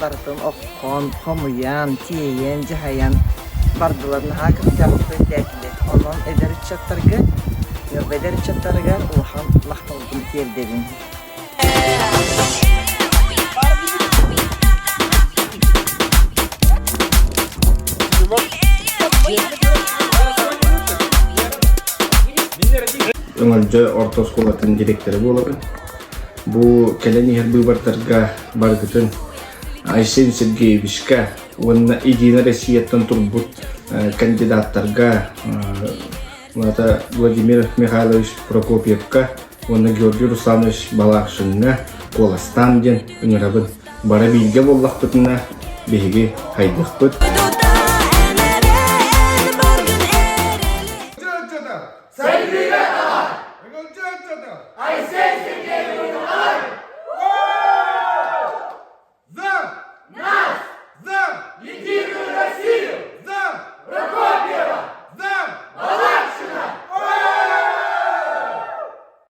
барытын оххон, хомуйан, тиэйэн, дьаһайан бардылар. Наһаа көхтөөхтүк өйдөөтүлэр. Онон эдэр ыччаттарга, Ньурба эдэр ыччаттарыгар улахан махталбын тиэрдэбин. Өҥөлдьө орто оскуолатын директора буолабын. Бу кэлэн иһэр быыбардарга барыгытын Айсен Сергеевичка уонна Единая Россияттан турбут кандидаттарга Мата Владимир Михайлович Прокопьевка уонна Георгий Русланович Балакшиҥҥа куоластаан диэн ыҥырабын. Бары бииргэ буоллахпытына биһиги хайдыахпыт. Сайдыыга таһаар! Айсен!